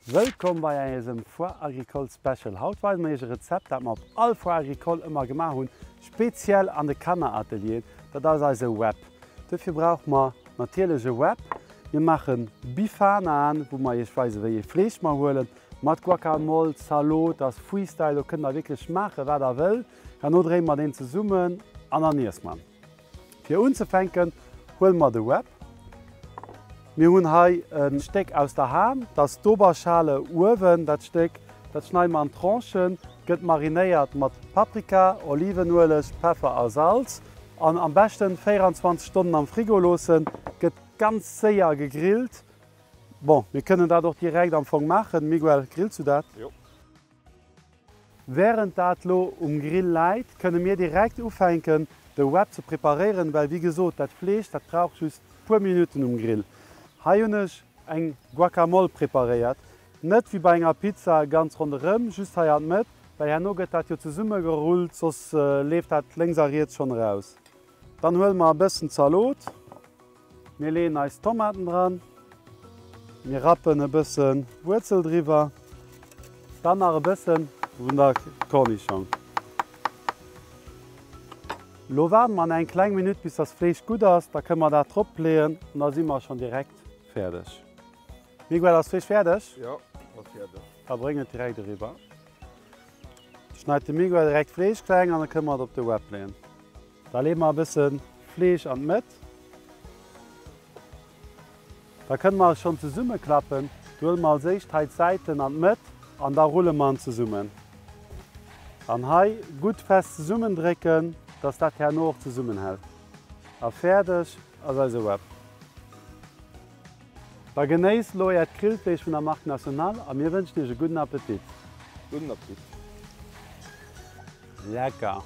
Wëllkomm bei eisem Foire Agricole Special. Haut weise mer iech e Rezept, dat mer op all Foire Agricole ëmmer gemaach hunn, speziell an de Kanneratelieren. Dat ass eise Wrap. Dofir brauche mer natierlech e Wrap. Mir maache Bifana, wou mer iech weisen, wéi ee Fleesch mer huelen, mat Guacamole, Zalot, ass Freestyle, do kënnt der wierklech maache wat der wëllt. Herno dréine mer deen zesummen an dann iesse mer en. Fir unzefänken huele mer de Wrap. Mir hunn hei e Stéck aus der Ham, dat ass d'Oberschale uewen, dat Stéck, dat schneide mer an Tranchen, gëtt marinéiert mat Paprika, Olivenueleg, Peffer a Salz an am beschten 24 Stonnen am Frigo loossen. Gëtt ganz séier gegrillt. Bon, mir kënnen dat och direkt am Fong maachen. Miguel, grills du dat? Jo. Während dat lo um Grill läit, kënne mir direkt ufänken de Wrap ze preparéieren, well wéi gesot dat Fleesch dat brauch just puer Minutten um Grill. Hei hunn ech eng Guacamole preparéiert, net wéi bei enger Pizza ganz ronderëm, just hei an d'Mëtt, well herno gëtt dat jo zesumme gerullt, soss leeft dat lénks a riets schonn eraus. Dann huele mer e bëssen Zalot. Mir leeën eis Tomaten dran, mir rappen e bësse Wuerzel driwwer, dann nach e bësse vun der Cornischong. Lo waarde mer eng kleng Minutt bis das Fleesch gutt ass, da kënne mer dat drop leeën an da si mer schonn direkt fäerdeg. Miguel, ass d'Fleesch fäerdeg? Jo, ass fäerdeg. Da bréng et direkt eriwwer. Schneit de Miguel direkt d'Fleesch kleng an da kënne mer et op de Wrap leeën. Da leeë mer e bësse Fleesch an d'Mëtt. Da kënne mer schonn zesummeklappen. Du huele mer als éischt hei d'Säiten an d'Mëtt an da rulle mer en zesummen. An hei gutt fest zesummendrécken, dass dat herno och zesummenhält. A fäerdeg ass eise Wrap. Da genéisst elo äert Grillfleesch vun der Marque Nationale a mir wënschen iech e gudden Appetit. Gudden Appetit. Lecker!